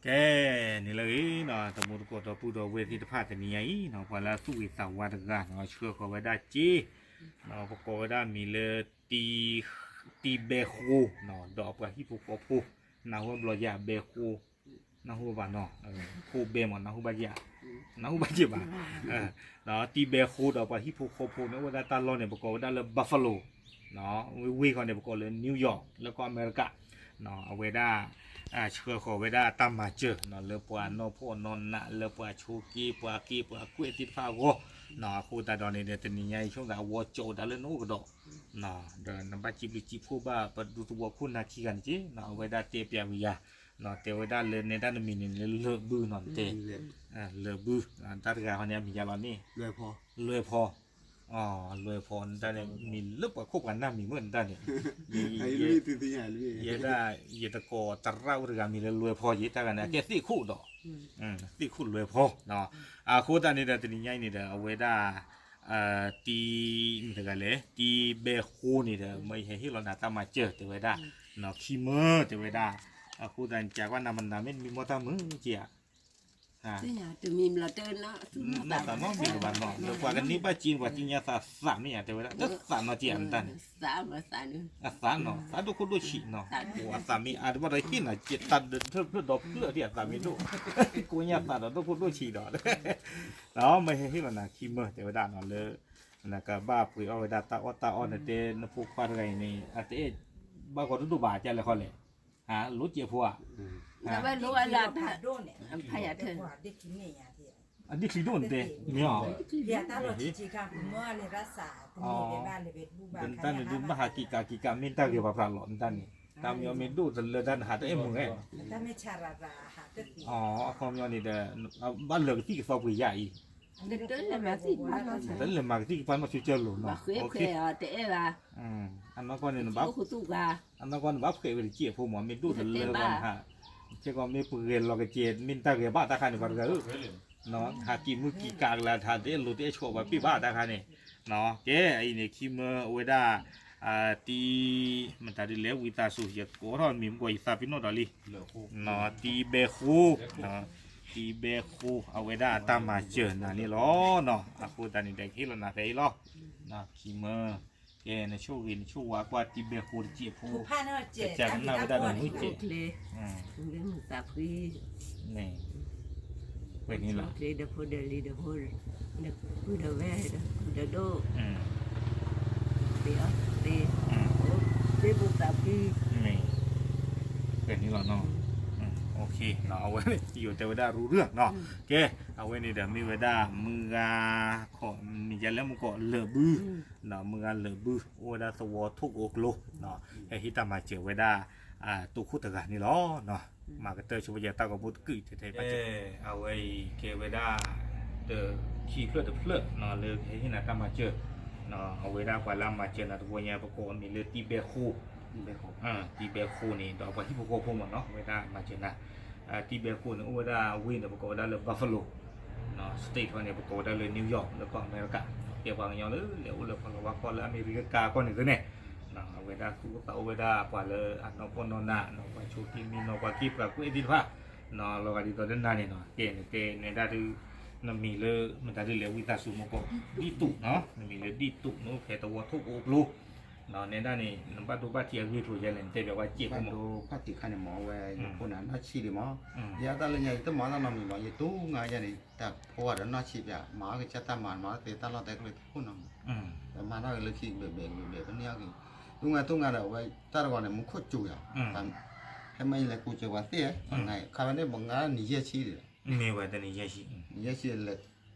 ကဲ, န့ၣ်လၢအဂ့ၤနီၤ တံၤသကိးဒီပုၢ်ဒီဝဲၢ်သ့ၣ်တဖၣ် တနံၤညါအံၤနီၤ ပှၤလၢအသူၣ်ဂ့ၤသးဝါတဂၤနီၤ ဆှၢဃီၤဝဲဒၣ်စ့ ပကိးဝဲဒၣ်မံၤလၢ တံၤဘဲဃိနီၤ ဒီးပှၤဟံၣ်ဖိဃီဖိ နၢ်ဟူဘျီယၤ ဘဲဃိ နၢ်ဟူဘၣ်နီၤ ဃိဘဲမး နၢ်ဟူဘၣ်ယၤ နၢ်ဟူဘၣ်ယၤဘၣ် တံၤဘဲဃိဒီးပှၤဟံၣ်ဖိဃီဖိန့ၣ် အိၣ်ဝဲဒၣ်တၢ်လီၢ်န့ၣ် ပကိးဝဲဒၣ်လၢ Buffalo ဝ့ၢ်ဃီန့ၣ် ပကိးလၢ New York လၢကီၢ်အမဲရကၤ အဝဲဒၣ် ဆှၢဃီၤဝဲဒၣ်တၢ်မၤစၢၤနီၤ လၢပှၤနီၢ်ဖှီၣ်နီၢ်နး လၢပှၤဆိးက့ ပှၤက့ ပှၤကွဲးသ့ၣ်တဖၣ်အဂီၢ်နီၤ အဃိသတးဒီးန့ၣ်ဒီး တနံၤညါအံၤ ဆိကမိၣ်သး အဝဲကၠီၣ်ဝဲဒၣ်လၢနအိၣ်ကဒီး ဒီးနဘၣ်စံးဘျုးစံးဖှိၣ်ဘၣ် ပဒူသဝီခိၣ်နၢ်ခံဂၤန့ၣ်က့နီၤ အဝဲဒၣ်တဲပျးဝံၤယၤ တဲဝဲဒၣ်လၢနဲဒၣ်နမံၤန့ၣ်လၢလၢၢ်ဘုနီၤ နတဲ လၢၢ်ဘု တၢ်တဂၤဃီန့ၣ် အမံၤယၤလီၤန့ၣ် လွဲၢ်ဖီ လွဲၢ်ဖီ နတၢ်န့ၣ် မံၤလၢပှၤခိၣ်ပှၤနၢ်မံၤမ့ၢ်နတၢ်န့ၣ် ယဲဒၣ် ယတကိးသရၣ်အိၣ်တဂၤမံၤလၢလွဲၢ်ဖီယဲ တၢ်ဂၤန့ၣ် အကဲသ့ၣ်ခိၣ်ဒီး သ့ၣ်ခိၣ်လွဲၢ်ဖီ အဃိသတးန့ၣ်ဒီး တနံၤညါအံၤန့ၣ်ဒီး အဝဲဒၣ် တံၤ မတၤတဂၤလဲၣ် တံၤဘဲဃိန့ၣ်ဒီး မ့ၢ်ယဟဲဟ့ၣ်လီၤနၤတၢ်မၤစၢၤ တဲဝဲဒၣ် ခံမၢ တဲဝဲဒၣ် အဃိသတးန့ၣ် ကကွၢ်နၤမနၤမ့ၢ်နမံမီၢ်တၢ်မုာ်က့ဧါ နီၢ်သးနီတမံၤဘၣ်နီၤ လၢပှၤကန့ၢ်ဘၣ်စ့န့ၣ် ပှၤက့ညါသးသးမ့ၢ်ဧါ တဲဝဲဒၣ် တသးနီၤက့ဧါ နတၢ်န့ၣ် အသးနီၤ သးဒိၣ်ခိၣ်ဒိၣ်ဆံးနီၤ အိၣ်အသးမ့ၢ်အါတဘၣ်ဒီးဟ့ၣ်နၤ တၢ်ဒၢးဖျၢၣ်ဖျၢၣ်ဒီဖျၢၣ်ဒံး အသးမ့ၢ်ဒိၣ် ကိညါသးဒီးဒိၣ်ခိၣ်ဒိၣ်ဆံးဒီး မ့ၢ်ဟဲဟ့ၣ်လီၤနၤခံမၢ တဲဝဲဒၣ်နီၤ လၢ နကဘၣ်ပှ့ၤအီၣ်ဝဲဒၣ်တၢ်အီၣ်တၢ်အီနတဲ နဖိခွါတဂၤအံၤန့ၣ် အတအဲၣ်ဘၣ်ဂီၤဒိၣ်ဒိၣ်ဘၣ် ကလဲၤခီလဲၣ် လိၣ်စဲးဖိဧါ အဒ့ၣ်ချံဒိၣ်နတဲ မ့ၢ်အီၤ တၢ်န့ၣ်ဒုးဘၣ်ဟးကံးကးကံးကး မ့ၢ်တၢ်ဂ့ၤဘၣ်ဖျါလီၤ နတၢ်န့ၣ် တၢ်မ့ၢ်အီၤမ့ၢ်ဒိၣ်တလၢတၢ်နဟးတအဲၣ်မုာ်ဧါ အခီပညီန့ၣ်ဒီး ဘၣ်လၢာ်ကသံၣ်ကသီပှ့ၤယၤအံၤ တလၢာ်မၤကသံၣ်ကသီ အနီၢ်ကီၢ်န့ၣ် အနီၢ်ကီၢ်န့ၣ်ဘၣ်ဖှဲးဝဲတစဲးဖိမး မ့ၢ်ဒိၣ်တလၢဘၣ်နဟး ခဲကီးမ့ၢ်ပဂဲၤလီၤကစဲး မ့ၢ်တၢ်ဂဲၤဘၣ်တၢ်ခါန့ၣ် ပှၤတဂၤဧၢ ဟးကံးမုၢ်ကံးကးကလၢ် ဟးတအဲၣ်လိၤတအဲၣ်ဆိးဘၣ်ပ့ၢ်ဘၣ်တၢ်ခါန့ၣ် ကဲ အအံၤန့ၣ် ခံမၢအဝဲဒၣ် တံၤ မတၤဒုးလဲၣ် ဝံသးစူၤ ယကိးထီၣ်မံၤမ့ၢ်ကီး ယသးပ့ၤနီၣ်ဒီးလံ တံၤဘဲဃိ တံၤဘဲဃိ အဝဲဒၣ်အတၢ်မၤစၢၤနၤန့ၣ်လီၤ. အဃိသတးန့ၣ်ဒီး ကဟ့ၣ်လီၤနၤဖဲအံၤလီၤ. ခံမၢ ကဲ နဆိၣ်ဂ့ၤ နဆိၣ်ဝါကွၢ်တံၤဘဲဃိတစဲးဖိ ကစၢ်ကနၣ်ဝဲဒၣ်ဒီးမုၢ်စဲး လၢမုၢ်သးဖှံ န့ၣ် ပှဲၤန့ၣ်လီၤ. ဒီးဖိဒီးလံၤဒီးဖိ ဒီးပုၢ်ဒီးဝဲၢ်ဒီးဒိၣ် သ့အီၣ်သ့ သ့မုၢ်သးဖှံ န့ၣ် ပှဲၤန့ၣ်လီၤနီၤ. အဝဲ ယိၤတဲဝဲဒၣ်ရူရၢၢ်နီၤ. ကဲ အဝဲန့ၣ်ဒီးမ့ၢ်ဝဲဒၣ်မုၢ်ဂၤ ခီ မံၤယါလဲၣ်မုၢ်ကီးလၢာ်ဘု ဒီးမုၢ်ဂၤလၢာ်ဘု အိၣ်ဝဲဒၣ်သဝီထိၣ်ကိးကျိ ဟဲဟ့ၣ်တၢ်မၤစၢၤဝဲဒၣ် တိခိၣ်တဂၤန့ၣ်လီၤ. မၤကတၢၢ်ဆိပယတၢ်ဂီၤမူတကုာ်ထဲထဲဘၣ်စၢၤ အဝဲအံၤကဲဝဲဒၣ် တခံဖျၢၣ်တဖျၢၣ်နီၤ လၢကဟဲဟ့ၣ်နၤတၢ်မၤစၢၤ အဝဲဒၣ်ပှၤလၢအမၤစၢၤနၤတဝီညါ ပကိးအမံၤလၢတံၤဘဲဃိ တံၤဘဲဃိန့ၣ် ဒီးပှၤဟံၣ်ဖိဃီဖိမးနီၤ အဝဲဒၣ်မၤစၢၤနၤ တံၤဘဲဃိန့ၣ် အိၣ်ဝဲဒၣ်ဝ့ၢ်န့ၣ် ပကိးဝဲဒၣ်လၢ Buffalo state ထီၣ်န့ၣ် ပကိးဝဲဒၣ်လၢ New York လၢကီၢ်အမဲရကၤ ကဲပှၤကညီလၢလဲၤအိၣ်လၢဖီလီၤဝါကီၢ်လၢ အမဲရကၤကီၢ်န့ၣ်သ့ၣ်န့ၣ် အဝဲဒၣ်သူၣ်အိၣ်သးအိၣ်ဝဲဒၣ်ပှၤလၢအနီၢ်ဖှီၣ်နီၢ်နးနီၤ ပှၤဆိးက့မံနီၤ ပှၤက့ပှၤကွဲးသ့ၣ်တဖၣ် လီၤဂာ်ဒ်သိးလၢနၤန့ၣ်နီၤ ကဲန့ၣ်တဲနဲဒၣ်ဒုး နမံၤလၢ မတၤဒ်လဲၣ် ဝံသးစူၤမ့ၢ်ကီး ဒ်သိးနီၤ နမံၤလၢဒ်သိး နအိၣ်ဖဲသဝီထိၣ်ကိးကျိ နဲဒၣ်န့ၣ် နဘၣ်ဒိဘၣ်ထံးအဂ့ၢ်ကျိၤယဲလဲၣ် နတဲဘၣ်ဝဲစဲးဖိမး ဘၣ်ဒိဘၣ်ထံးခါန့ၣ်မ့ၢ်ဝဲ ယဖိန့ၣ်နီၢ်ဆံးဒံးမး ယတၢ်လၢညါ ယတမၤတၢ်နီတမံၤဘၣ် ယတူၢ်ငါယဲန့ၣ် တၢ်ဖိဂၤဒီးနီၢ်ဆံးပျး မၤအီၣ်ကစၢ်တၢ်မၤ မၤအီၣ်သ့တၢ်လီၢ်တဲကျိၤသ့ခိၣ်နီၤ မၤထီၣ်က့ၤလၢခံဘဲးဘဲးဘဲးဘဲး ပန့ၢ်အီၣ်က့ၤ တူၢ်ငါတူၢ်ငါဒီးဝဲ တၢ်တဂီၤန့ၣ် မူခိၣ်စူၤယၤ ဟဲမ့ၢ်လဲၤကူစၢၤပှၤသ့ၣ် ခါဝဲန့ၣ် ပှၤငါနံၣ်ယဲၢ်ဆံဒီး မ့ၢ်ဝဲတနံၣ်ယဲၢ်ဆံ နံၣ်ယဲၢ်ဆံလဲၤ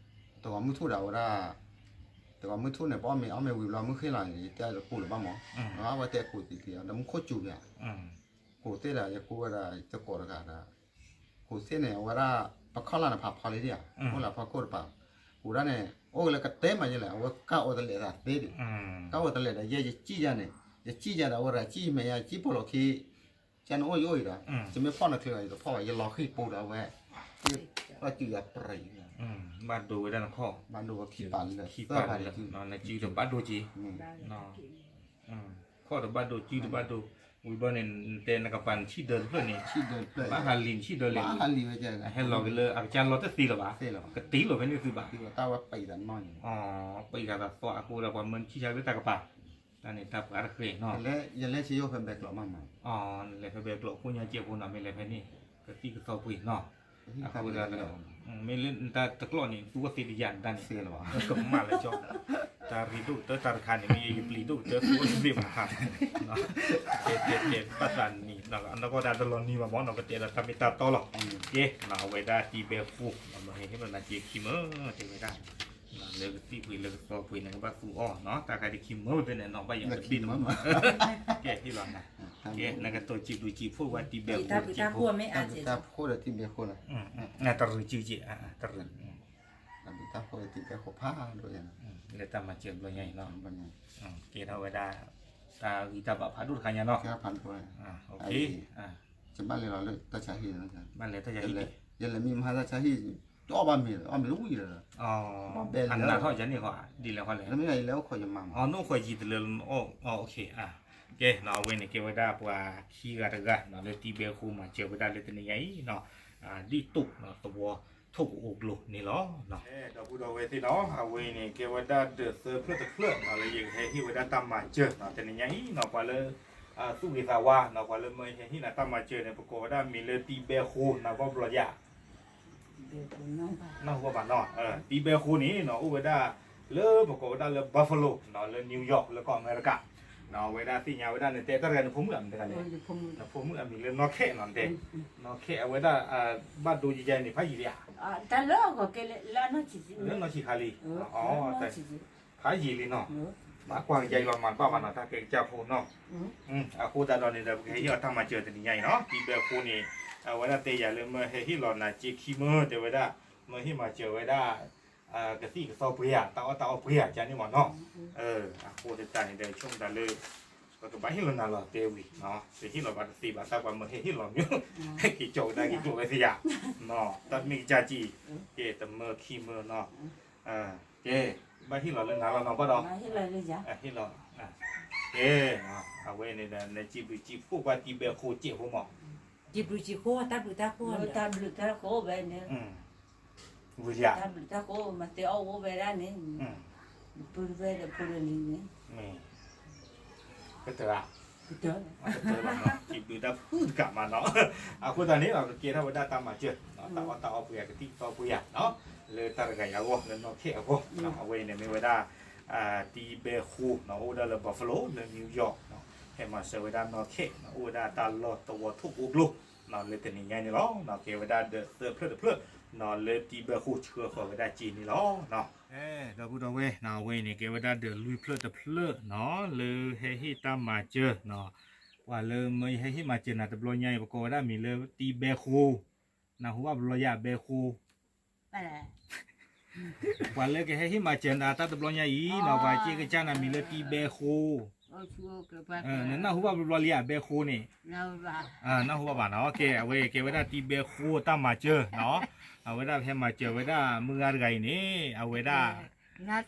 တဂီၤမုၢ်ထူၣ်ဒီးဝဲဒၣ် တဂီၤမုၢ်ထူၣ်န့ၣ် ပအီၣ်မ့ၤအီၣ်မ့ၤဝံၤဘျီမုၢ်ဃ့လီၤန့ၣ် ယတဲတပူၤလၢၤဘၣ်မး အဝဲတဲကူးတံၢ်တံၢ်ဒီး မူခိၣ်စူၤယၤ ကူးသ့ၣ်ဒီး ယကူးဝဲဒၣ် ယတကိးတဂၤဒီး ကူးသ့ၣ်န့ၣ် အဝဲဒၣ် ပခီၣ်လၢ်န့ၣ် ဖးဖီလံဒံးဧါ အိၣ်လၢဖီခိၣ်တပၤ ကူးဒၣ်န့ၣ် အိၣ်လၢကတဲမးယဲလဲၣ် အဝဲကၢ်အိးတလဲးသးသ့ဒံး ကၢ်အိးတလဲးဒီး ယဲယစံၣ်ယၤန့ၣ် ယစံၣ်ယၤဒီး အဝဲဒၣ်စံၣ်မဲာ်ယၤ စံၣ်ပိာ်လိာ်ခံ ကဲနအိၣ်ယအိၣ်အံၤဒီး ယမ့ၢ်ဖီၣ်နချ့ဒီး ယတဖီၣ်ဘၣ် ယလီၤဃံၤပူၤဒီးအဝဲ ဘၣ်စူၤယၤပြံၤ ဘၣ်ဒိဝဲဒၣ်နခီၣ် ဘၣ်ဒိဝဲခံပၤလၢ ခံပၤလၢ နစုဒီးဘၣ်ဒိက့ၤ ခီၣ်ဒီးဘၣ်ဒိ စုဒီးဘၣ်ဒိ ဝံၤဘျီန့ၣ် နတဲနကပၤနဆံၣ်ဒၢတဖျၢၣ်န့ၣ်, ဘၣ်ဟးလံၤနဆံၣ်ဒၢလဲၣ်, ဟဲလီၤက့ၤလၢအကစၢ်လီၢ်တသ့လၢၤဘၣ်, ကတ့လီၤဖဲန့ၣ်သုဘၣ်, ပှၤအံၤသးသီအဃိဒီးပှၤမၢနဆံၣ်ဆါလၢတၢ်ကပၤ, တၢ်န့ၣ်တၢ်ပှၤတဃဲၤနီၤ, လဲၤဖဲဘဲကျိးမးနီၤ, လဲၤဖဲဘဲကျိးအဃိညါကဲးဖိနီၤ, မ့ၢ်လဲၤဖဲန့ၣ် ကသံၣ်ကသီပှ့ၤနီၤ, အဃိဒီး မ့ၢ်လၢနတၢ်တကျီၢ်န့ၣ် သူအီၤသ့တယၤနတၢ်န့ၣ်, ကမၣ်လၢကၠီ, တၢ်ရ့ဒိၣ်ကတၢၢ်တၢ်တခါန့ၣ် မ့ၢ်ယပျံၤဒိၣ်ကတၢၢ်သူအီၤသ့မး, တဲတဲတဲဘၣ်သးနံၤ, နီၢ်ကီၢ်ဒၣ်တလီၤနံၤဘၣ်မးနီၤ, ကတဲဒီးတၢ်မ့ၢ်တၢ်တီလီၤ, ကဲ အဝဲဒၣ်တံၤဘဲဃိ မ့ၢ်ဟဲဟ့ၣ်လီၤနၤစ့ခံမၢ တဲဝဲဒၣ် လၢကသံၣ်ပှ့ၤလၢကသီပှ့ၤန့ၣ် ကဘၣ်သူအီၤနီၤ, တၢ်ခါဒ်ခံမၢဝဲသ့ၣ်န့ၣ်နီၤ ဘၣ်ယၤတဘ့ၣ်တမၢ, ကဲဟ့ၣ်လီၤနၤ, ကဲ နကတိၤစံးဘျုးစံးဖှိၣ်ဝဲတံၤဘဲဃိ, တံၤဘဲဃိ, တရူးစုက့, တရူး, တၢ်ဘျုးတၢ်ဖှိၣ်တံၤဘဲဃိဖးဒိၣ်, လၢတၢ်မၤစၢၤဘျီညါအံၤနီၤ, ကဲထီၣ်ဝဲဒၣ် တၢ်ဂံၢ်တၢ်ဘါဖးဒိၣ်တခါညါနီၤ, ယဘၣ်လဲၤလီၤလၢတၢ်ဆါဟံၣ်, ဘၣ်လဲၤတၢ်ဆါဟံၣ်, ယလဲၤမံမဟါတၢ်ဆါဟံၣ်, တအီၣ်ဘၣ်မ့ၤ, အီၣ်မ့ၤလၢဝံၤလီၤ, ဘၣ်ဘဲလၢ အနးထီၣ်ယၤန့ၣ်ဃီ, ဒ်လဲၣ်ဃီလဲၣ်, နအိၣ်ခိးယံၤတလၢ, ကဲ အဝဲန့ၣ်ကဲဝဲဒၣ်ပှၤခံဂၤတဂၤနီၤ လၢတံၤဘဲဃိမၤစၢၤဝဲဒၣ်လၢတနံၤညါအံၤနီၤ, ဒ်သိးသဝီထိၣ်ကအိၣ်ကျိၤန့ၣ်လီၤ. ဒီပုၢ်ဒီဝဲၢ်သ့ၣ်နီၤ, အဝဲအံၤန့ၣ် ကဲဝဲဒၣ်ဒၢးသၢဖျၢၣ်တဖျၢၣ်နီၤ လၢယကဟဲဟ့ၣ်ဝဲဒၣ်တၢ်မၤစၢၤနီၤ တနံၤညါအံၤနီၤ, ပှၤလၢ သူၣ်ဂ့ၤသးဝါနီၤ, ပှၤလၢမၢဟဲဟ့ၣ်နၤတၢ်မၤစၢၤန့ၣ် ပကိးဝဲဒၣ်မံၤလၢတံၤဘဲဃိနီၤ, ဘၣ်ဘျီယၤ နၢ်ဟူဘၣ်နီၤ, တံၤဘဲဃိန့ၣ်နီၤ အိၣ်ဝဲဒၣ် လၢပကိးဝဲဒၣ်လၢ Buffalo နီၤ, လၢ New York လၢကီၢ်အမဲရကၤ, အဝဲဒၣ်သ့ၣ်ညါဝဲဒၣ် နတဲတၢ်တဂၤနဖိမုၣ်အမံၤတဂၤလဲၣ်, နဖိမုၣ်အမံၤလၢနီၢ်ခဲနီၤ, နတဲ နီၢ်ခဲ အဝဲဒၣ် ဘၣ်ဒိယဲန့ၣ် ဖးယံာ်လံဧါ, လၢနီၢ်ဆံးခါလံ, ဖးယံာ်လံနီၤ, ဘၣ်ကွၢ်ကယဲလီၤမၤတဘၣ်ဘၣ်နီၤ တၢ်ကဲကစၢ်ဖိနီၤ, အဃိသတးဒီးန့ၣ်ဒီး ပကဟဲဟ့ၣ်အီၤတၢ်မၤစၢၤတနံၤညါအံၤနီၤ, တံၤဘဲဃိန့ၣ် အဝဲဒၣ်တဲယၤလၢမၢဟဲဟ့ၣ်လီၤနၤစ့ခံမၢ တဲဝဲဒၣ် မၢဟ့ၣ်မၤစၢၤဝဲဒၣ် ကသံၣ်ကသီပှ့ၤဧါ တၢ်အီၣ်တၢ်အီပှ့ၤဧါ ကန့ၣ်မးနီၤ, အဃိသတးန့ၣ်ဒီး ဆိကမိၣ်တၢ်လၢ ပကဘၣ်ဟ့ၣ်လီၤနၤလီၤတဲဝံၤ, ပဟ့ၣ်လီၤဘၣ်တသ့ဘၣ် တၢ်ပှၤမၢဟဲဟ့ၣ်လီၤမၢ ဟဲက့ၤကၠီကဒါက့ၤကျိၣ်ဝဲသ့ဧါ, တၢ်မ့ၢ်ကစၢ်ကံၣ်, ကဲတမၢခံမၢနီၤ, ကဲ ဘၣ်ဟ့ၣ်လီၤလၢနၤလီၤနီၤ ဘၣ်ဒီး ဟ့ၣ်လီၤ, ကဲ အဝဲန့ၣ်ဒီး နစံးဘျုးစံးဖှိၣ်ကွၢ်တံၤဘဲဃိစ့ၢ်ဖိမး, စံးဘျုးစံးဖှိၣ်တၢ်ဘျုးတၢ်ဖှိၣ်, တၢ်ဘျုးတၢ်ဖှိၣ်ဝဲန့ၣ် ဝံၤလံဧါ, တၢ်ဘျုးတၢ်ဖှိၣ် မၤတဲအီၣ်ဝဲဒၣ်န့ၣ်, ပုၢ်တဖျၢၣ်ဒီးဖိတလံၤန့ၣ်, ကတၢၢ်ဧါ, ကတၢၢ်လီၤနီၤ, စံးဘျုးတၢ်ဖုၣ်တကးမးနီၤ, အဃိသတးန့ၣ် ကကဲထီၣ်ဝဲဒၣ်တၢ်မၤစၢၤ, တၢ်အီၣ်တၢ်အီပှ့ၤ ကသံၣ်ကသီပှ့ၤဧါ, လၢတၢ်တဂၤအံၤအဂီၢ် လၢနီၢ်ခဲအဂီၢ်, အဝဲအံၤန့ၣ်မ့ၢ်ဝဲဒၣ် တံၤဘဲဃိနီၤ အိၣ်ဝဲဒၣ်လၢ Buffalo လၢ New York နီၤ, ဟဲမၤစၢၤဝဲဒၣ်နီၢ်ခဲနီၤ အိၣ်ဝဲဒၣ်တၢ်လီၢ်သဝီထိၣ်ကအိၣ်ကျိၤနီၤ လၢတနံၤညါန့ၣ်လီၤ. ကဲဝဲဒၣ်ဒၢးသၢဖျၢၣ်တဖျၢၣ်နီၤ လၢတံၤဘဲဃိဆှၢဃီၤဝဲဒၣ်စ့န့ၣ်လီၤ. ဒီပုၢ်ဒီဝဲၢ် အဝဲအံၤန့ၣ် ကဲဝဲဒၣ်ဒၢးလွံၢ်ဖျၢၣ်တဖျၢၣ်နီၤ လၢဟဲဟ့ၣ်တၢ်မၤစၢၤနီၤ, ပှၤလၢမၢဟဲဟ့ၣ်မၤစၢၤနၤတဘျီညါအံၤ ပကိးဝဲဒၣ်မံၤလၢတံၤဘဲဃိ, နၢ်ဟူဘၣ်ဘျီယၤဘဲဃိ ပှၤလၢကဟဲဟ့ၣ်မၤစၢၤနၤတၢ်တဘျီညါအံၤနီၤ ပှၤစ့ကစၢ်နၤမံၤလၢတံၤဘဲဃိ, နနၢ်ဟူဘၣ်ဘျီလံဧါ ဘဲဃိန့ၣ်, နၢ်ဟူဘၣ်ဘၣ်နီၤ, ကဲ အဝဲကဲဝဲဒၣ်တံၤဘဲဃိတၢ်မၤစၢၤနီၤ, အဝဲဒၣ်ဟဲမၤစၢၤဝဲဒၣ်မုၢ်ဂၤတဂၤအံၤန့ၣ် အဝဲဒၣ် နၢ်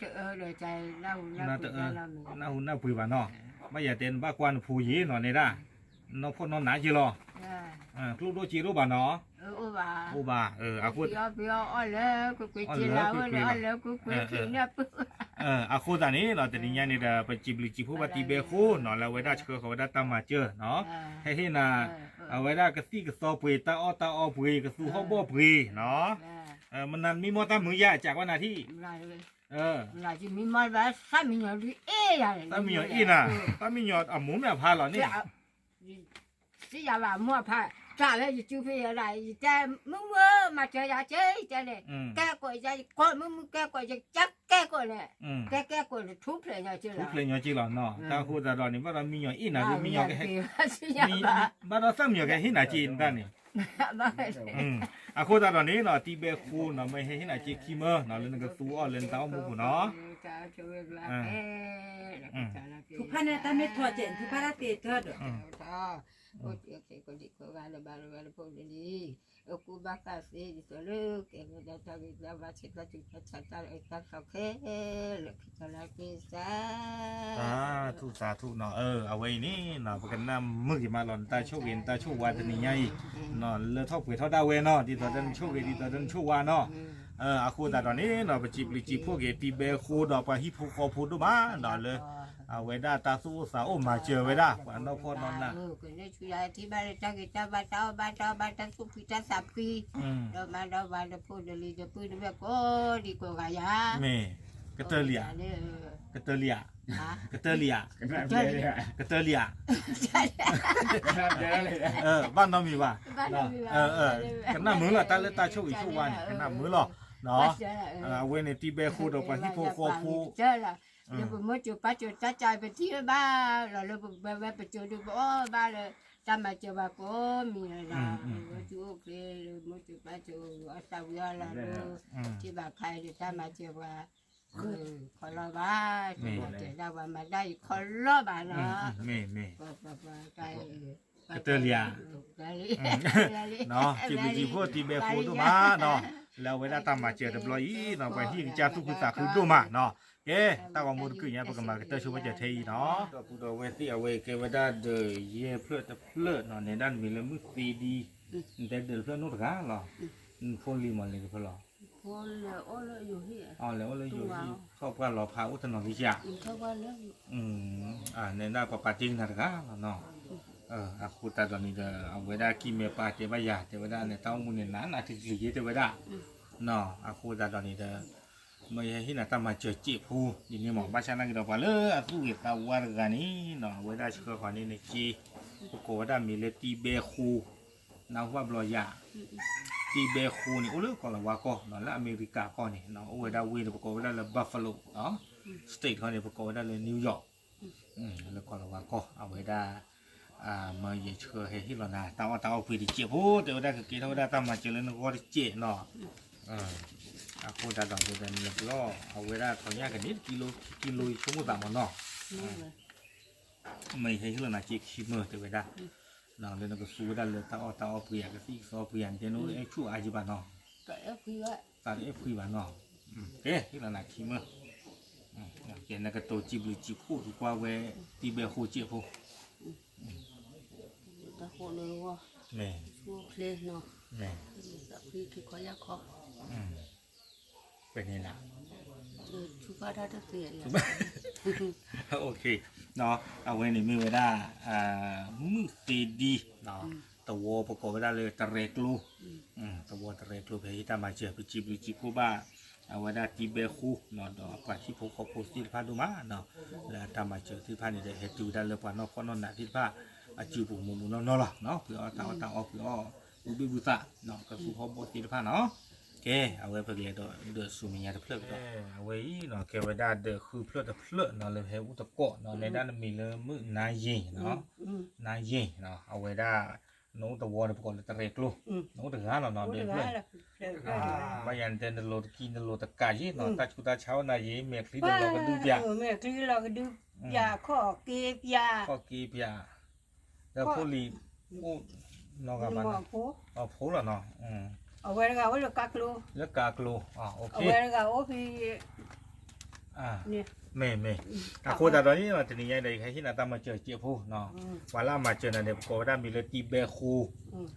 ဟူနၢ်ပှ့ၤဘၣ်နီၤ, ဘၣ်ယၤတဲနဘၣ်ကွၢ်နဖိယံၤနီၤန့ၣ်ဒၣ်, နီၢ်ဖှီၣ်နီၢ်နးက့လီၤ, ကျိၣ်ဒိၣ်စ့ဒိၣ်ဘၣ်နီၤ, အိၣ်ဘၣ်, အဃိ အီၣ်လၢကွ့ကွ့ၤ, အဃိသတးန့ၣ်နီၤ တနံၤညါန့ၣ်ဒီး ပစံးဘျုးစံးဖှိၣ်ဘၣ်တံၤဘဲဃိနီၤ လၢအဝဲဒၣ်ဆှၢဃီၤဝဲဒၣ်တၢ်မၤစၢၤနီၤ, ဟဲဟ့ၣ်နၤ အဝဲဒၣ်ကသံၣ်ကသီပှ့ၤ တၢ်အီၣ်တၢ်အီပှ့ၤ ကသူဟီၣ်ဘီၣ်ပှ့ၤနီၤ, မနၤမံမီၢ်တၢ်မုာ်ယၤ ကးကွၢ်နၤထံၣ် သးမံညီၤအ့ၣ်နၤ, သးမံညီၤအမိၢ်မ့ၢ်အဖါလီၤန့ၣ်, စံယၤဘၣ်မိၢ်အဖါ, တၢ်လၢယစုဖဲယဲဒၣ် ယတဲ မုၢ်မုၢ်မၤစၢၤယၤက့ ယတဲန့ၣ်, ကဲကိးယၤ ယကိးမုၢ်မုၢ်ကဲကိးယၤ ကဲကိးန့ၣ်, ကဲကဲကိးန့ၣ် ထူဖျဲးညီက့လီၤ, ထူဖျဲးညီက့လီၤနီၤ, တၢ်ဃိသတးဒီးန့ၣ် ဘၣ်ဒီးမံညီၤအ့ၣ်နၤ မံညီၤကဟဲ ဘၣ်ဒီးသးမံညီၤကဟဲဟ့ၣ်နၤက့တၢ်န့ၣ် အဃိသတးဒီးန့ၣ်နီၤ တံၤဘဲဃိနီၤ မ့ၢ်ဟဲဟ့ၣ်နၤက့ခံမၢနီၤ လၢနကသူအီၤလၢနတၢ်အိၣ်မူပူၤနီၤ, ထူဖၣ်န့ၣ်တၢ်မ့ၢ်ထီၣ်ကဲ ထူဖၣ်တၢ်သ့ထီၣ်ဒီး, အိၣ်တ့ၢ်ခဲကိးဒံးကိးဂၤဒီးဘၣ်ဒီးဝဲလၢဖိဒ်လံ, အကူဘၣ်ဃးသ့ဒ်သိးလၢကဲဝဲဒၣ်တၢ်ဂ့ၤတၢ်ဘၣ်ဆဲးတၢ်ဆူးတၢ်ဆါတၢ်အၢတၢ်သီခဲလၢာ် ခီတၢ်လၢက့ၤစၢ် စးထူၣ်စးထူၣ်နီၤ, အဝဲအံၤန့ၣ်နီၤ ပကနၣ်မုာ်က့ၤမးလီၤ နတၢ်ဆိၣ်ဂ့ၤနတၢ်ဆိၣ်ဝါတနံၤညါအံၤ, လၢထီၣ်ပှဲၤထီၣ်ဒၣ်ဝဲနီၤ ဒ်သိးတၢ်နဆိၣ်ဂ့ၤဒ်သိးတၢ်နဆိၣ်ဝါနီၤ, အဃိသတးဒီးန့ၣ်နီၤ ပစံးဘျုးစံးဖှိၣ်က့ၤ တံၤဘဲဃိဒီးပှၤဟံၣ်ဖိဃီဖိဒိၣ်မးနီၤ လၢ အဝဲဒၣ်တၢ်သူၣ်အိၣ်သးအိၣ်မၤစၢၤဝဲဒၣ် ပှၤနီၢ်ဖှီၣ်နီၢ်နး ကန့ၢ်ဆူယၤထံၣ်ဘၣ်လၢတၢ်ဂ့ၤတၢ်ဘၣ်တၢ်အီၣ်ဘၣ်တၢ်အီဘၣ်တၢ်သူၣ်ဖှံတၢ်သးဖှံ, ဒီးမါဒီးဝၤဒီးဖိဒီးလံၤဒီးပုၢ်ဒီးဝဲၢ်ကိးဒံကိးဂၤယၤ, မ့ၢ်, ကတၢၢ်လံဧါ, ကတၢၢ်လံဧါ, ကတၢၢ်လံဧါ, ကတၢၢ်လံဧါ, ဘၣ်နီတမံၤဘၣ်, ကနၣ်မုာ်လီၤ တၢ်လၢတၢ်ဆိၣ်ဂ့ၤဆိၣ်ဝါန့ၣ် ကနၣ်မုာ်လီၤ, အဝဲန့ၣ်တံၤဘဲဃိဒီးပှၤဟံၣ်ဖိဃီဖိ လၢပမိၢ်စိၤပၢ်စိၤတၢ်ကၢ်ပထံၣ်ဘၣ်လီၤ လၢပဝဲပစိၤဒုးပအီၣ်ဘၣ်လၢ တၢ်မၤစၢၤပှၤကိးမံၤလီၤ, ဝဲသူအိၣ်ချ့လၢမိၢ်စိၤပၢ်စိၤအီၣ်သးဝံၤအီၣ်လီၤလၢ ထံၣ်ဘၣ်ခါအံၤဒီးတၢ်မၤစၢၤပှၤ ခီလီၤဘၣ် တဲဒၣ်ပှၤမၤတၢ်အံၤခီလီၤဘၣ်လီၤ, မ့ၢ်မ့ၢ် ကတၢၢ်လံဧါ, စံးဘျုးစံးဖှိၣ်တံၤဘဲဃိဒိၣ်မးနီၤ, လၢအဝဲဒၣ်တၢ်မၤစၢၤတဘျီအံၤနီၤ ပှၤဟံၣ်ကစၢ်သူၣ်ခုသးခုဒိၣ်မးနီၤ, ကဲ တၢ်ဂီၤမူတကုာ်ညါ ပကမၤကတၢၢ်ဆိဝဲစၢၤထဲအံၤနီၤ, ဒီပုၢ်ဒီဝဲၢ်သ့ၣ် အဝဲကဲဝဲဒၣ်ဒီးယဲၢ်ဖျၢၣ်တဖျၢၣ်နီၤ, နဲဒၣ်နမံၤလၢမုၢ်သ့ဒံ, နတဲဒီးတဖျၢၣ်နီတဂၤလီၤ, နဖိလံၤမးလဲၤတဖျၢၣ်လီၤ, လဲၤအိၣ်လၢယိၤဟံၣ်, လဲၤအိၣ်လၢယိၤဟံၣ်ထီၣ်ပှၢ်လီၤဖးအိၣ်တနီၤလံဧါ, နဲဒၣ်ပှၤပာ်တ့ၢ်ကနၤတဂၤလီၤနီၤ, အဃိသတးဒီးန့ၣ်ဒီး အဝဲဒၣ်ကံၢ်မဲာ်ပၢ်တဲဘၣ်ယၤ တဲဝဲဒၣ်န့ၣ် တၢ်အိၣ်မူန့ၣ် နးနးတကျံၤယဲၢ်တဲဝဲဒၣ်, အဃိသတးဒီးန့ၣ်ဒီး မ့ၢ်ယဟဲဟ့ၣ်နၤတၢ်မၤစၢၤစဲးဖိ ဒ်န့ၣ်မး ဘၣ်ဆၣ်နာ်က့ဒီးပှၤလၢအသူၣ်ဂ့ၤသးဝါတဂၤန့ၣ်နီၤ အဝဲဒၣ်ဆှၢဃီၤန့ၢ်နစ့ ပကိးဝဲဒၣ်မံၤလၢတံၤဘဲဃိ နၢ်ဟူဘၣ်ဘျီယၤ, တံၤဘဲဃိန့ၣ် အိၣ်လၢကီၢ်လၤဝါကီၢ်နီၤ လၢအမဲရကၤကီၢ်န့ၣ် အိၣ်ဝဲဒၣ်ဝ့ၢ်န့ၣ် ပကိးဝဲဒၣ်လၢ Buffalo နီၤ, state ခီန့ၣ် ပကိးဝဲဒၣ်လၢ New York လၢကီၢ်လၤဝါကီၢ် အဝဲဒၣ် မ့ၢ်ယဆှၢဟဲဟ့ၣ်လီၤနၤ တၢ်အီၣ်တၢ်အီပှ့ၤတစဲးဖိ တဲဝဲဒၣ်ကကဲထီၣ်ဝဲဒၣ်တၢ်မၤစၢၤလၢနဂီၢ်တစဲးနီၤ, အဃိသတးဒီး နဘျီ အဝဲဒၣ်ထီၣ်ညၣ်ကန့ၣ် တကံလိ ခံကံလိ ယဆိကမိၣ်သးမးနီၤ, မ့ၢ်ယဟဲဟ့ၣ်လီၤနၤစ့ခံမၢၢ်တဲဝဲဒၣ်, လၢနကသူဝဲဒၣ်လၢတၢ်အီၣ်တၢ်အီပှ့ၤ ကသံၣ်ကသီပှ့ၤ နတဲနအိၣ်အဲၣ်ဆူၣ်အါယံၤဘၣ်နီၤ, သးတအဲၣ်ဖှံဘၣ်နီၤ, ကဲ ဟ့ၣ်လီၤနၤခံမၢၢ်, ကဲ နကတိၤစံးဘျုးစံးဖှိၣ်က့ၤကွၢ်ဝဲ တံၤဘဲဃိစဲးဖိ တၢ်ဃိးလၢဂီၢ်, မ့ၢ်, မ့ၢ်, ပန့ၣ်လၢ, ဆူဖးတၢ်တသ့, အဝဲန့ၣ်မ့ၢ်ဝဲဒၣ် မုၢ်သ့ဒံ သဝီပကိးဝဲဒၣ်လၢတရဲကျိ, သဝီတရဲကျိ ဖဲဟ့ၣ်တၢ်မၤစၢၤ ပစံးဘျုးစံးဖှိၣ်ဘၣ် အဝဲဒၣ်တံၤဘဲဃိ ဒီးပှၤဟံၣ်ဖိဃီဖိသ့ၣ်တဖၣ်ဒိၣ်မးနီၤ, လၢတၢ်မၤစၢၤသ့ၣ်တဖၣ်န့ၣ်ဒီး ဟဲတုၤဝဲဒၣ်လၢပှၤနီၢ်ဖှီၣ်နီၢ်နးသ့ၣ်တဖၣ် အစုပူၤမုာ်မုာ်နီၢ်နီၢ်လီၤ, ပှ့ၤအီၣ်တၢ်အီၣ်တၢ်အီ ပှ့ၤအီၣ် ဝံဘ့ၣ်ဘုသး ကသူဟီၣ်ဘီၣ်သ့ၣ်တဖၣ်နီၤ, ကဲ အဝဲပကလဲၤဒီး ဒီးဆူမဲာ်ညါတဖျၢၣ်ကဒီး, အဝဲအံၤနီၤ ကဲဝဲဒၣ်ဒီးဃုဖျၢၣ်တဖျၢၣ်နီၤ လၢဟဲအိၣ်တကိးနီၤ နဲဒၣ်နမံၤလၢမုၢ်နါယ့ၢ်နီၤ, နါယ့ၢ်နီၤ အဝဲဒၣ် နအိၣ်သဝီန့ၣ် ပကိးလၢတရဲကျိ, နအိၣ်တဂၤလီၤနီၤ ဒီးဖျၢၣ်, ဘၣ်ယၤနတဲနလိၤတကံနလိၤတကးယ့ၢ်နီၤ တၢ်ဆူးတၢ်ဆါအိၣ်နၤယ့ၢ် မဲာ်ချံနလီၤကဒုပၠး, မဲာ်ချံလီၤကဒုပၠး ခီၣ်က့ပၠး, ခီၣ်က့ပၠး, ဒီးဖိလံၤ အိၣ်နီတဂၤဘၣ်နီၤ, အဖိလီၤနီၤ, အဝဲတဂၤအိၣ်လၢကါကျိ, လၢကါကျိ, အဝဲတဂၤအိၣ်ဖဲ မ့ၢ်မ့ၢ်, အဃိသတးဒီးန့ၣ် တနံၤညါဒီး ယဟဲဟ့ၣ်နၤတၢ်မၤစၢၤစဲးဖိနီၤ, ပှၤလၢအမၤစၢၤနၤန့ၣ် ပကိးဝဲဒၣ်မံၤလၢတံၤဘဲဃိ,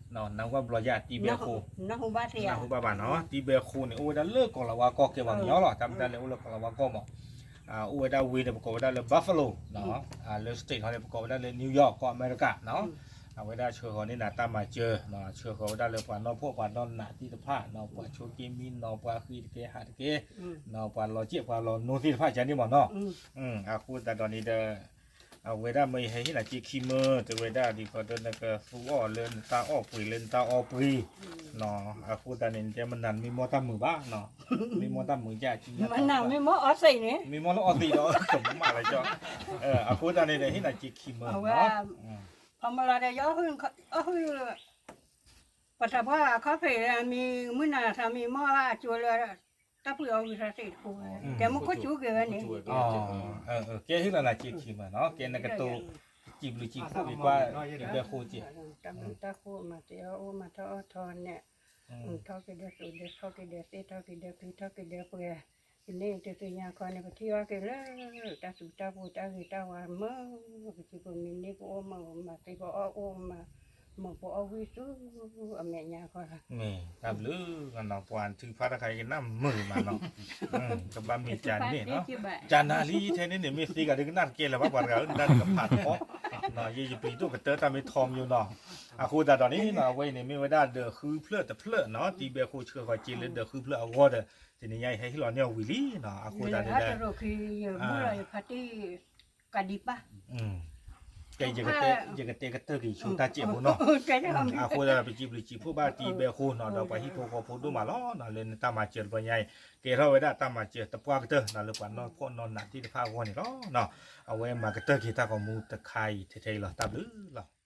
နၢ်ဟူဘၣ်ဘျီယၤ တံၤဘဲဃိ, နၢ်ဟူဘၣ်ဘၣ်နီၤ, တံၤဘဲဃိန့ၣ် အိၣ်ဝဲဒၣ်လၢကီၢ်လၤဝါကီၢ် ကဲပှၤကညီလီၤ တၢ်မ့ၢ်တၢ်လၢအိၣ်လၢကီၢ်လၤဝါကီၢ်မး အိၣ်ဝဲဒၣ်ဝ့ၢ်န့ၣ် ပကိးဝဲဒၣ်လၢ Buffalo နီၤ, လၢ state ဟီန့ၣ် ပကိးဝဲဒၣ်လၢ New York ကီၢ်အမဲရကၤနီၤ, အဝဲဒၣ်ဆှၢဃီၤန့ၢ်နၤတၢ်မၤစၢၤနီၤ, ဆှၢဃီၤဝဲဒၣ်လၢပှၤနီၢ်ဖှီၣ်ပှၤနီၢ်နးသ့ၣ်တဖၣ်နီၤ, ပှၤဆိက့မံနီၤ, ပှၤဃ့တကဲဟးတကဲနီၤ, ပှၤလီၤစဲးပှၤလီၤနိသ့ၣ်တဖၣ်ကန့ၣ်မးနီၤ, အဃိသတးဒီးန့ၣ်ဒီး အဝဲဒၣ်မ့ၢ်ယဟဲဟ့ၣ်နၤစ့ခံမၢၢ် တဲဝဲဒၣ် ဒ်သိးဒီးနကသူအီၣ်လၢနတၢ်အီၣ်ပှ့ၤလၢနတၢ်အီပှ့ၤနီၤ, အဃိသတးန့ၣ် နတဲမနုၤမ့ၢ်မီၢ်တၢ်မုာ်ဘၣ်နီၤ, မ့ၢ်မီၢ်တၢ်မုာ်ယါကံညါ, မနုၤမ့ၢ်မီၢ်အီသံးန့ၣ်, မ့ၢ်မီၢ်လၢအီသံးဒီး ကမၣ်လၢကၠီ, အဃိသတးန့ၣ်ဒီး ဟ့ၣ်နၤစ့ခံမၢၢ်နီၤ, ဖီမလီၤဒီး ယအီၣ်ဟုၣ် ပတၢ်ပှၢ်ခီဖံးမံၤ မုၢ်နၤထီမံၤ မီၢ်ဘၣ်ကၠိလၢ တၢ်ပှ့ၤအီၣ်ဝံၤထီၣ်သ့ၣ်တဖိဝဲ တဲမူခိၣ်ကၠိက့ၤဝဲန့ၣ်, ကဲဟ့ၣ်လီၤနၤစ့ခံမၢၢ်နီၤ, ကဲနကတိၤ စံးဘျုးစံးဖှိၣ်က့ၤကွၢ် တံၤဘဲၣ်ဃိစ့ၢ်, တၢ်ဘျုးတၢ်ဃိ မၤသ့အီၣ်အိၣ် မၤထီၣ်အီၣ်ထီန့ၣ်, ထီၣ်က့ၤဒီးသိးဒီး ထီၣ်က့ၤဒီးသ့ၣ် ထီၣ်က့ၤဒီးချံ ထီၣ်က့ၤဒီးပှဲၤ, ကန့ၢ်တသ့ၣ်ညါခီန့ၣ် ပထံၣ်ဘၣ်က့ၤလၢ တၢ်သူတၢ်ပှိၤ တၢ်ဂ့ၤတၢ်ဝါမုာ်, ပစံးပမံၤန့ၣ် ပအိၣ်မုာ် မၤသ့ပအီၣ်အိၣ်မး, မုာ်ပအီၣ်ဝံၣ်ဆူအမဲာ်ညါခီလီၤ. မ့ၢ်တၢ်ဘျုးနီၤ ပှၤထုကဖၣ်တၢ်ခါအံၤကနၣ်မုာ်မးနီၤ, ကဘၣ်မ့ၢ်ကန့ၣ်နီၤ, ကနၤလံထဲန့ၣ်န့ၣ် မ့ၢ်သ့ဂၤဒ်ကနၣ်တကဲလၢၤဘၣ် ပှၤတဂၤဧၢ နတၢ်တကဖးထီ, ယယပျံၤဒိၣ်ကတၢၢ်တၢ်မ့ၢ်ထီမယိနီၤ, အဃိသတးဒီးန့ၣ်နီၤ အဝဲအံၤန့ၣ် မ့ၢ်ဝဲဒၣ်ဒီးဃုဖျၢၣ်တဖျၢၣ်နီၤ တံၤဘဲၣ်ဃိဆှၢဃီၤစ့လၢဒီးဃုဖျၢၣ်အဂီၢ်ဒီး တနံၤညါအံၤဟဲဟ့ၣ်လီၤန့ၢ်အီၤဝံၤလံနီၤ အဃိသတးန့ၣ်ဒီး ကဲ ယကတဲကတၢၢ်က့ၤဆူတၢ်စဲးဖိနီၤ, အဃိသတးဒီးပစံးဘျုးစံးဖှိၣ်ဘၣ်တံၤဘဲၣ်ဃိနီၤ ဒီးပှၤဟံၣ်ဖိဃီဖိဒိၣ်မးလီၤနီၤ လၢနတၢ်မၤစၢၤတဘျီညါအံၤ ကဲထီၣ်ဝဲဒၣ်တၢ်မၤစၢၤတပှၢ်ကတၢၢ်နီၤ လၢပှၤနီၢ်ဖှီၣ်နီၢ်နးသ့ၣ်တဖၣ်အဂီၢ်န့ၣ်လီၤ. အဝဲမၤကတၢၢ်က့ၤတၢ်ဂီၤမူတခါအံၤ ထဲထဲအံၤလီၤ တၢ်ဘျုးလီၤ.